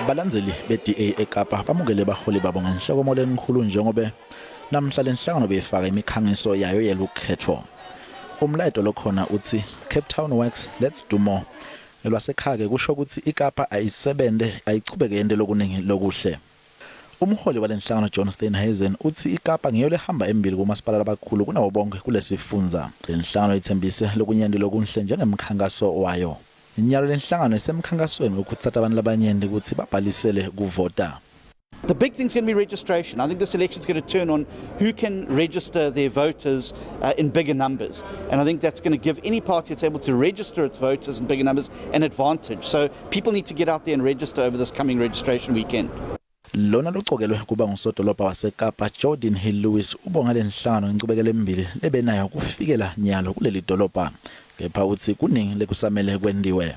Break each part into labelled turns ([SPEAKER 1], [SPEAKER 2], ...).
[SPEAKER 1] Balandzeli be-DA eKapa bamukele baholi babo ngenhlokomo lenkhulu njengobe namhla lenhlangano beyifaka imikhangiso yayo yelukhetfo. Umlayeto lokhona utsi "Cape Town works, let's do more." Ngelwasekhaya-ke kusho kutsi iKapa ayisebente, ayichubeke yente lokuningi lokuhle. Umholi walenhlangano John Steenhuisen utsi iKapa ngiyo lehamba embili kumasipala labakhulu kunawo bonke kulesifundza. Lenhlangano itsembise lokunyenti lokunhle njengemkhankaso wayo. Nyalo lenhlangano isemkhankasweni wekukhutsata abantu labanyenti kutsi babhalisele kuvota.
[SPEAKER 2] The big thing's going to be registration. I think this election's going to turn on who can register their voters in bigger numbers. And I think that's going to give any party that's able to register its voters in bigger numbers an advantage. So people need to get out there and register over this coming registration weekend.
[SPEAKER 1] Lona locokelwe kuba ngusodolobha waseKapa Geordin Hill-Lewis ubonga lenhlangano ngenchubekela embili lebenayo kufikela nyalo kuleli dolobha. Kepha utsi kuningi lekusamele kwentiwe.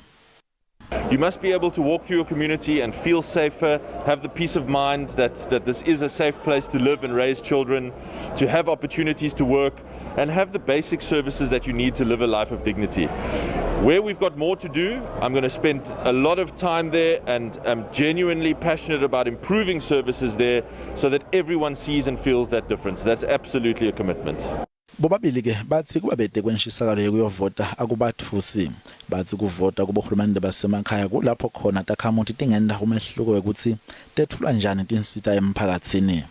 [SPEAKER 3] You must be able to walk through your community and feel safer, have the peace of mind that this is a safe place to live and raise children, to have opportunities to work, and have the basic services that you need to live a life of dignity. Where we've got more to do, I'm going to spend a lot of time there and I'm genuinely passionate about improving services there so that everyone sees and feels that difference. That's absolutely a commitment.
[SPEAKER 1] Bobabili ke batsi kuba bete kwenshisakalo yekuyovota akubatfusi. Batsi kuvota kubohulumende basemakhaya kulapho khona takhamuti tingenta umehluko wekutsi tetfulwa njani tinsita emphakatsini.